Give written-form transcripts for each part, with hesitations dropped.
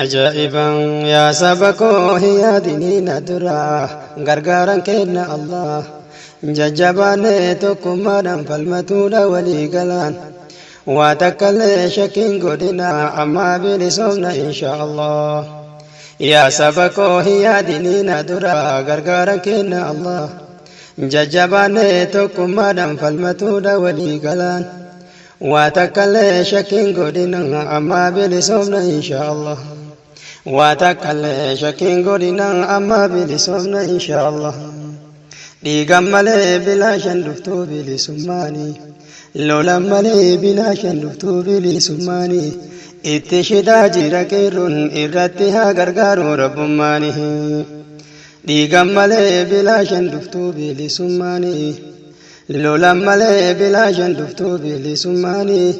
Ajaa'iba yaa saba koo hin yaadinii na dura gargaaran kenna Allah jajjabaanee tokkummaadhaan falmatuudha walii galaan waa takkallee shakkiin godhina ammaa bilisoomna insha Allah. Yaa saba koo hin yaadinii na dura gargaaran kenna Allah jajjabaanee tokkummaadhaan falmatuudha walii galaan waa takkallee shakkiin godhina ammaa bilisoomna insha Allah. Waa takkallee shakkiin godhina ammaa bilisoomna insha Allah. Dhiigan malee bilaashan dhuftuu bilisummaanii. Lolan malee bilaashan dhuftuu bilisummaanii. Itti shidaa jira qeerroon irratti haa gargaaru rabbummaanii. Dhiigan malee bilaashan dhuftuu bilisummaanii. Lolan malee bilaashan dhuftuu bilisummaanii.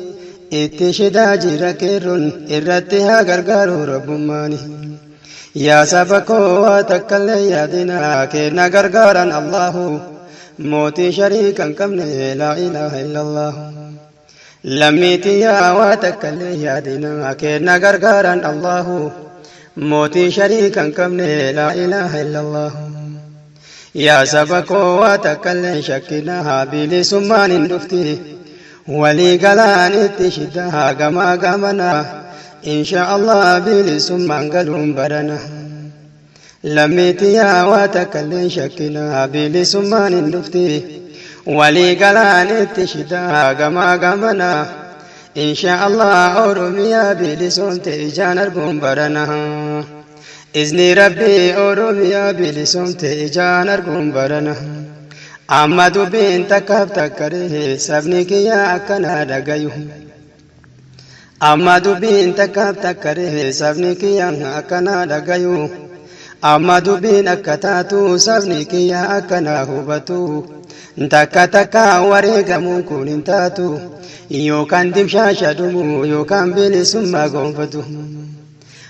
Itti shidaa jira qeerroon irratti haa gargaaru rabbummaanii. Yaa saba koo waa takkallee yaadina kenna gargaaran Allahu mootii shariika hin qabne laa ilaaha illallah. Lammiitii yaa waa takkallee yaadina kenna gargaaran Allahu mootii shariika hin qabne laa ilaaha illallah. Yaa saba koo waa takkallee shakkina bilisummaan hin dhufti. Walii galaan itti shiddaa gamaa gamana insha Allah bilisummaan galuun barana. Lammiitii yaa waa takkallee shakkina bilisummaan hin dhufti. Walii galaan itti shiddaa gamaa gamana insha Allah Oromiyaa bilisoomte ijaan arguun barana. Izni Rabbii Oromiyaa bilisoomte ijaan arguun barana. Amma dubbiin takkaaf takkaree sabni kiyya akkanaa dhagayu. Amma dubbiin takkaaf takkaree sabni kiyya akkanaa dhagayu. Amma dubbiin akka taatu sabni kiyya akkanaa hubatu. Takka takka wareegamuun kun hin taatu. Yookaan dimshaasha dhumu yookaan bilisummaa gonfatu.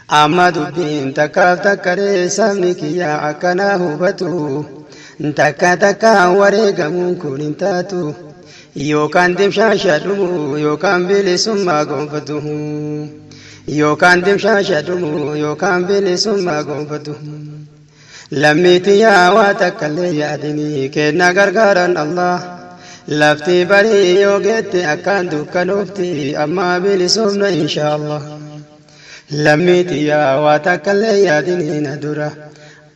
Amma dubbiin takkaaf takkaree sabni kiyya akkanaa hubatu. Takka takka wareegamuun kun hin taatu. Yookaan dimshaasha dhumu yookaan bilisummaa gonfatu. Yookaan dimshaasha dhumu yookaan bilisummaa gonfatu. Lammiitii yaa waa takkallee yaadinii kenna gargaaran Allah. Lafti barii yoo geette akkaan dukkanoofti ammaa bilisoomna insha Allah. Lammiitii yaa waa takkallee yaadinii na dura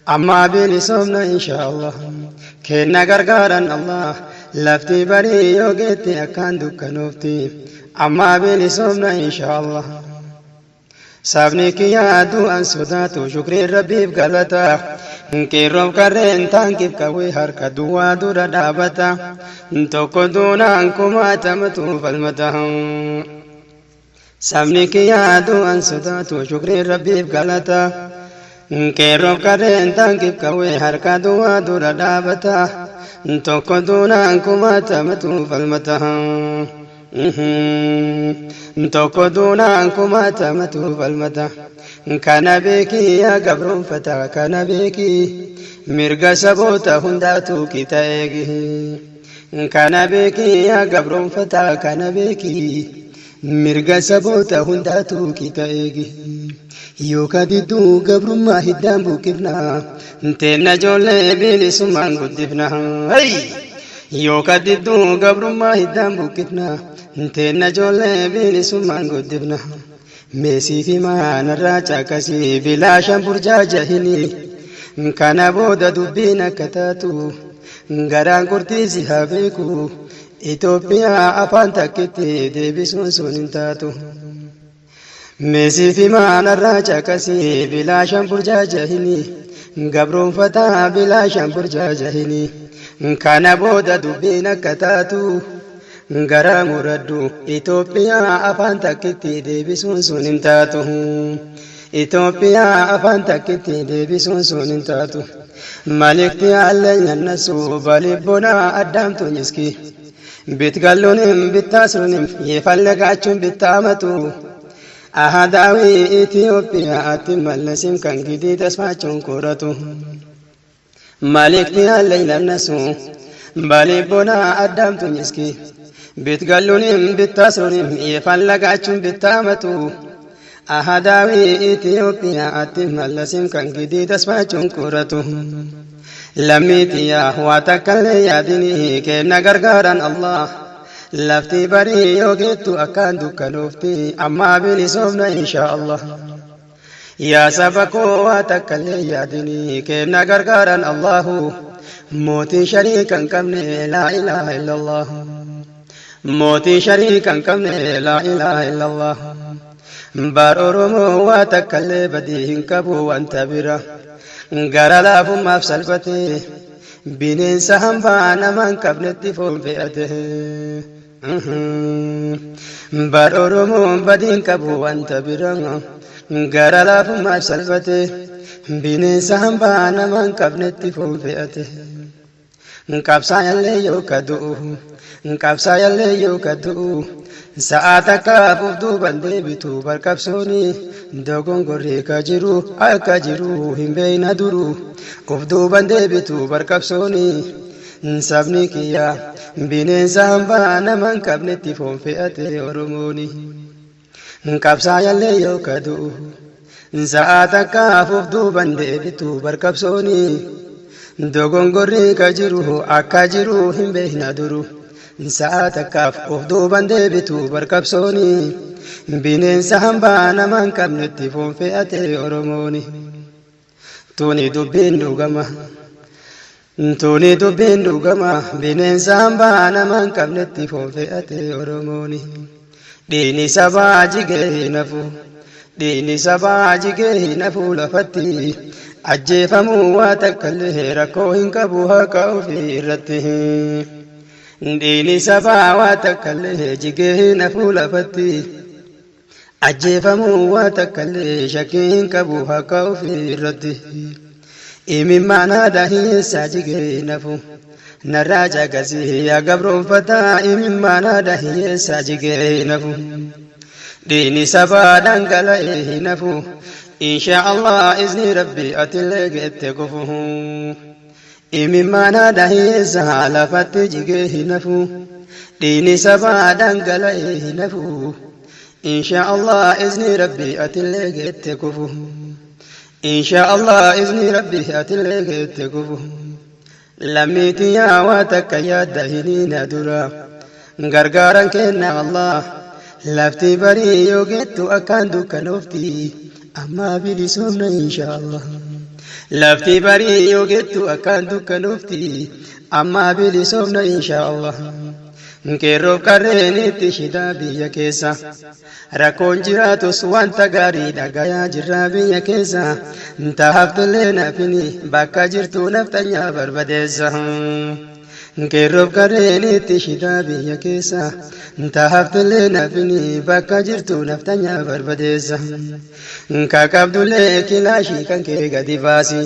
ammaa bilisoomna insha Allah. Kenna gargaaran Allah. Lafti barii yoo geette akkaan dukkanoofti ammaa bilisoomna insha Allah. Sabni kiyyaa du'an sodaatu shukriin rabbiif galata. Qeerroof qarreen taankiif qawwee harka duwwaa dura dhaabata. Tokko duunaan kumaatamatu falmata. Sabni kiyyaa du'an sodaatu shukriin rabbiif galata. Qeerroof qarreen taankiif qawwee harka duwwaa dura dhaabata. Tokko duunaan kumaatamatu falmata. Tokko duunaan kumaatamatu falmata. Kana beekii yaa gabroonfata kana beekii mirga saboota hundaatu qixa eegi. Kana beekii yaa gabroonfata kana beekii mirga saboota hundaatu qixa eegi. Yookaan didduu gabrummaa hiddaan buqqifna teenna ijoollee bilisummaan guddifna. Yookaan didduu gabrummaa hiddaan buqqifna teenna ijoollee bilisummaan guddifna. Meesii fi maanarraa caqasii bilaashaan burjaajahini. Kana booda dubbiin akka taatu garaan qurxiisi haa beeku. Itoophiyaa afaan takkitti deebisuun sun hin taatu. Meesii fi maanarraa caqasii bilaashaan burjaajahini. Gabroonfataa bilaashaan burjaajahini. Kana booda dubbiin akka taatu garaa muradhu. Itoophiyaa afaan takkitti deebisuun sun hin taatu. Itoophiyaa afaan takkitti deebisuun sun hin taatu. Malikti alleenya nasu balibbona addaamtu nyiski. Bitgalluunim bittaasuunim yeefallegaachun bittaamatu. Ahadaawi Itoophiyaatti mallasim kan gidii tasfaachuun koratu. Malikti alleenya nasu balibbona addaamtu nyiski. Bitgalluunim bittaasuunim yeefallegaachun bittaamatu. Ahadaawii Itiyoophiyaatti mallasin kan gidii tasfaachuun quratu. Lammii tiyyaa waa takkallee yaadinii kenna gargaaran Allah. Lafti barii yoo geettu akkaan dukkanoofti ammaa bilisoomna insha Allah. Yaa saba koo waa takkallee yaadinii kenna gargaaran Allahu. Mootii shariika hin qabne laa ilaaha illallah. Mootii shariika hin qabne laa ilaaha illallah. Baar Oromoo waa takkallee badii hin qabu wanta bira. Gara laafummaaf salphate bineensa hambaa nama hin qabnetti foon fe'ate. Baar Oromoon badii hin qabu wanta bira. Gara laafummaaf salphate bineensa hambaa nama hin qabnetti foon fe'ate. Qabsaayallee yoo ka du'u, qabsaayallee yoo ka du'u, sa'aa takkaaf of duuban deebitu barqabsooni dogongorri ka jiru akka jiru hin beeyna duru of duuban deebitu barqabsooni sabni kiyya bineensa hambaa nama hin qabnetti foon fe'ate Oromooni. Qabsaayallee yoo ka du'u sa'aa takkaaf of duuban deebitu barqabsooni dogongorri ka jiru akka jiru hin beekna duru sa'aa takkaaf of duuban deebitu barqabsooni bineensa hambaa nama hin qabnetti foon fe'ate Oromooni. Tuni dubbiin dhugama. Tuni dubbiin dhugama bineensa hambaa nama hin qabnetti foon fe'ate Oromooni. Dhiini sabaa jigee hin hafu. Dhiini sabaa jigee hin hafu lafatti. Ajjeefamuu waa takkallee rakkoo hin qabu haqa ofii irratti. Dhiini sabaa waa takkallee jigee hin hafu lafatti. Ajjeefamuu waa takkallee shakkii hin qabu haqa ofii irratti. Imimmaan haadha hiyyeessaa jigee hin hafu. Narraa caqasii yaa gabroonfataa imimmaan haadha hiyyeessaa jigee hin hafu. Dhiini sabaa dhangala'ee hin hafu. Insha Allah izni rabbi atillee geette kufu. Imimmaan haadha hiyyeessaa lafatti jigee hin hafu. Dhiini sabaa dhangala'ee hin hafu. Insha Allah izni rabbi atillee geette kufu. Insha Allah izni rabbi atillee geette kufu. Lammii tiyyaa waa takka yaadda hiniina dura. Gargaaran kenna Allah. Lafti barii yoo geettu akkaan dukkanoofti. Ammaa bilisoomna insha Allah. Lafti barii yoo geettu akkaan dukkanoofti. Ammaa bilisoomna insha Allah. Qeerroof qarreen itti shidaa biyya keessa. Rakkoon jiraatus wanta gaarii dhagayaa jirra biyya keessa. Taaftillee nafini bakka jirtu naftanyaa barbadeessa. Qeerroof qarreen itti shidaa biyya keessa. Taaftillee nafini bakka jirtu naftanyaa barbadeessa. Ka qabdullee kilaashii kan kee gadi baasi.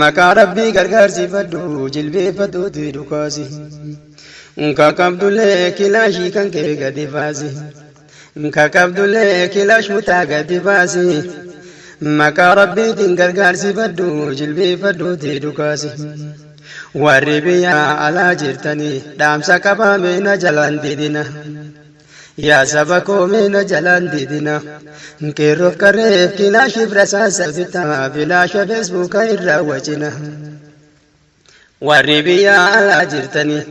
Maqaa rabbii gargaarsifadhu jilbeeffadhuuti dhukaasi. Ka qabdullee kilaashii kan kee gadi baasi. Ka qabdullee kilaash mutaa gadi baasi. Maqaa rabbiitiin gargaarsifadhu jilbeeffadhuuti dhukaasi. Warri biyya alaa jirtanii dhaamsa qabaa meena jalaan didina. Yaa saba koo meena jalaan didina. Qeerroof qarreef kilaashiif rasaasa bitaa bilaasha feesbuuka irraa wacina. Warri biyya alaa jirtanii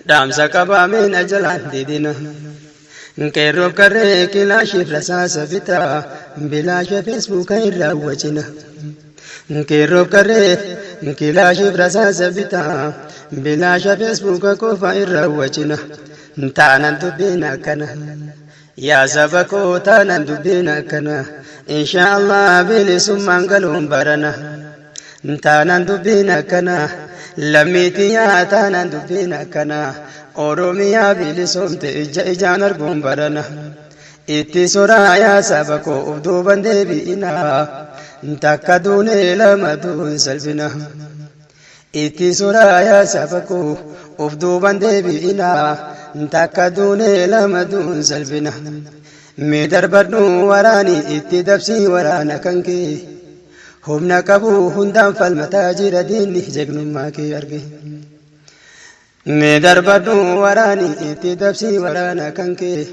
dhaamsa qabaa meena jalaan didina. Qeerroof qarree kilaashiif rasaasa bitaa bilaasha feesbuuka irraa wacina. Qeerroof qarree kilaashiif rasaasa bitaa bilaasha feesbuuka qofa irraa wacina. Taanan dubbiin akkana. Yaa saba koo taanan dubbiin akkana. Insha Allah bilisummaan galuun barana. Taanan dubbiin akkana. Lammii tiyyaa taanan dubbiin akkana. Oromiyaa bilisoomte ija ijaan arguun barana. Itti soraa yaa saba koo of duuban deebi'ina. Takka duunee lama duun salphina. Itti soraa yaa saba koo of duuban deebi'ina. Takka duunee lama duun salphina. Mee darbadhu waraani itti dabsii waraana kan kee. Humna qabu hundaan falmataa jira diinni jagnummaa kee arge. Mee darbadhu waraani itti dabsii waraana kan kee.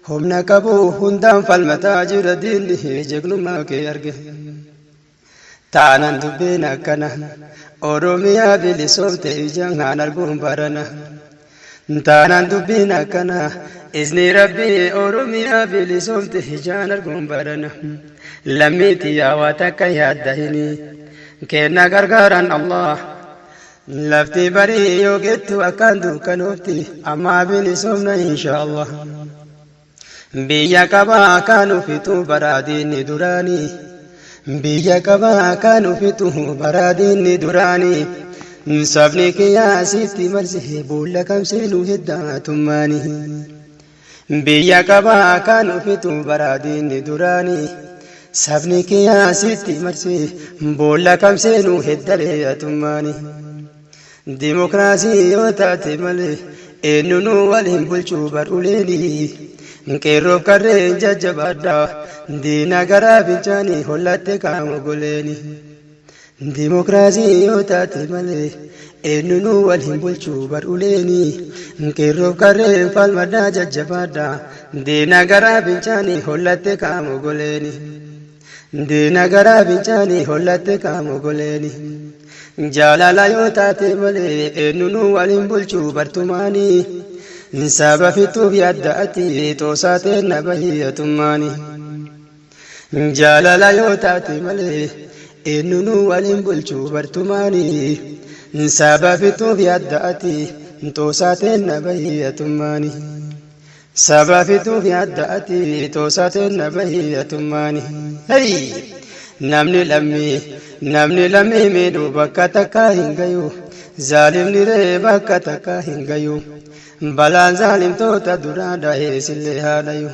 Humna qabu hundaan falmataa jira diinni jegnummaa kee arge. Taanan dubbiin akkana, Oromiyaa bilisoomte ijaan arguun barana. Taanan dubbiin akkana, izni Rabbii Oromiyaa bilisoomte ijaan arguun barana. Lammiitii yaawaa takka yaaddahini kenna gargaaran Allah. Lafti barii yoo gettu akkaan dukkanoofti, ammaa bilisoomna insha Allah. Biyya qabaa kan ufitu baraadiinni duraanii. Biyya qabaa kan ufitu baraadiinni duraanii. Sabni kiyyaa sitti marse boolla kamseenuu heddaatummaanii. Biyya qabaa kan ufitu baraadiinni duraanii. Sabni kiyyaa sitti marse boolla kamseenuu heddareeyatummaanii. Dimokiraasii yoo taate malee eenyunuu waliin bulchuu baruleeni. Qeerroof qarreen jajjabaadhaa, diina garaa bilchaanii hollatte qaama goleeni. Dimokiraasii yoo taate malee eenyunuu waliin bulchuu baruleeni. Qeerroof qarreen falmadhaa jajjabaadhaa, diina garaa bilchaanii hollatte qaama goleeni. Diina garaa bilchaanii hollatte qaama goleeni. Jaalala yoo taate malee eenyunuu waliin bulchuu bartumaanii. Saba fixuuf yaadda ati xoosaa teenna bahiyyatummaanii. Jaalala yoo taate malee eenyunuu waliin bulchuu bartumaanii. Saba fixuuf yaadda ati xoosaa teenna bahiyyatummaanii. Saba fixuuf yaadda ati xoosaa teenna bahiyyatummaanii. Hey! Namni lammii namni lammii miidhuu bakka takkaa hin gayu. Zaalimni ree bakka takkaa hin gayu. Balaan zaalimtoota duraa dhahee sillee haa dhayu.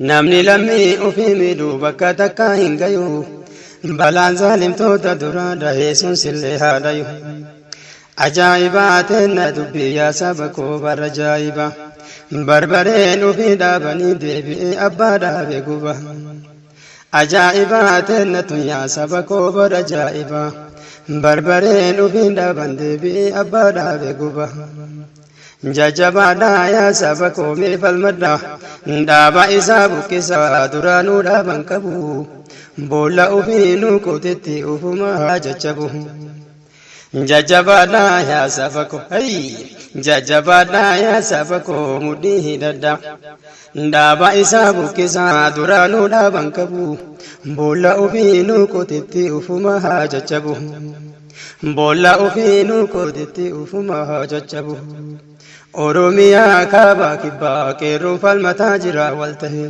Namni lammii ofii miidhuu bakka takkaa hin gayu. Balaan zaalimtoota duraa dhahee sun sillee haa dhayu. Ajaa'ibaa teenna dubbii yaa saba koo bara ajaa'iba. Barbareen ofii dhaabanii deebi'ee abbaa dhaabe guba. Ajaa'ibaa teenna tun yaa saba koo bara ajaa'iba. Barbareen ofii dhaaban deebi'ee abbaa dhaabe guba. Jajjabaadhaa yaa saba koo mee falmadhaa. Dhaaba isaa buqqisaa duraanuu dhaaban qabu. Boolla ofii nu qotetti ofumaa jajjabu. Jajjabaadhaa yaa saba koo, jajjabaadhaa yaa saba koo mudhii hidhadhaa. Dhaaba isaa buqqisaa duraanuu dhaaban qabu. Boolla ofii nu qotetti ofumaa jajjabu. Boolla ofii nu qotetti ofumaa jajjabu. Oromiyaa kaabaa kibbaa qeerroon falmataa jira wal ta'e.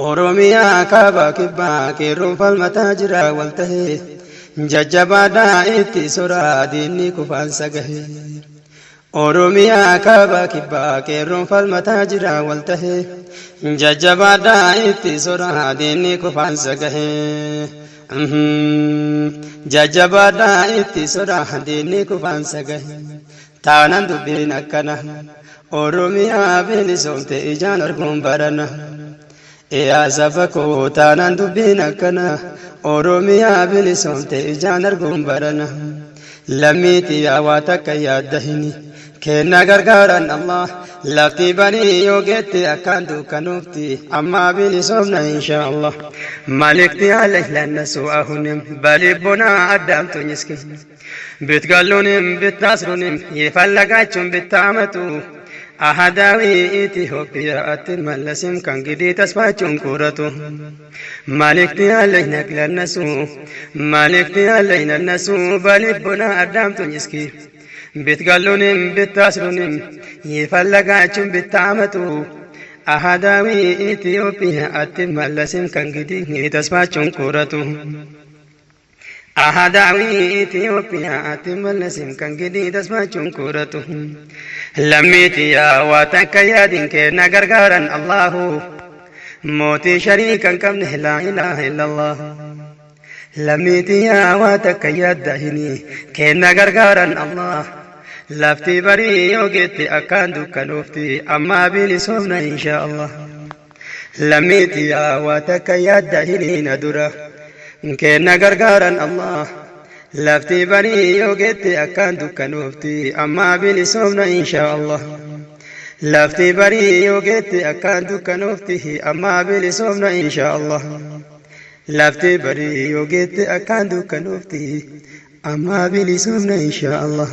Oromiyaa kaabaa kibbaa qeerroon falmataa jira wal ta'e. Jajjabaadhaa itti soraa diinni kufaansa gahe. Oromiyaa kaabaa kibbaa qeerroon falmataa jira wal ta'e. Jajjabaadhaa itti soraa diinni kufaansa gahe. Jajjabaadhaa itti soraa diinni kufaansa gahe. Taanan dubbiin akkana, Oromiyaa bilisoomte ijaan arguun barana. Yaa saba koo taanaan dubbiin akkana, Oromiyaa bilisoomte ijaan arguun barana. Lammiitii yaa waa takka yaaddahini kenna gargaaran Allah. Lafti banii yoo geette akkaan dukkanuufti, ammaa bilisoomna insha Allah. Malikti alayhi ahunim balibbuna addaamtu miski. ብትገሉንም ብታስሩንም የፈለጋችሁን ብታመጡ አሃዳዊ ኢትዮጵያ አትመለስም። ከእንግዲህ ተስፋችሁን ቁረጡ። መልእክት ያለኝ ለእነሱ፣ መልእክት ያለኝ ለእነሱ፣ በልቦና አዳምጡኝ እስኪ። ብትገሉንም ብታስሩንም የፈለጋችሁን ብታመጡ አሃዳዊ ኢትዮጵያ አትመለስም። ከእንግዲህ ተስፋችሁን ቁረጡ። አሃዳዊ ኢትዮጵያ አትመለስም። ከእንግዲህ ተስፋችሁን ቁረጡ። Lammiitiyaa waa takka yaadin kenna gargaaran Allahu. Mootii shariika hin qabne, laa ilaaha illallah. Lammiitiyaa waa takka yaaddahini kenna gargaaran Allah. Lafti barii yoo geette akkaan dukkanoofti, ammaa bilisoomna insha Allah. Lammiitiyaa waa takka yaaddahini na dura kenna gargaaran Allah. Lafti barii yoo geette akkaan dukkanoofti, ammaa bilisoomna insha Allah. Lafti barii yoo geette akkaan dukkanoofti, ammaa bilisoomna insha Allah. Lafti barii yoo geette akkaan dukkanoofti, ammaa bilisoomna insha Allah.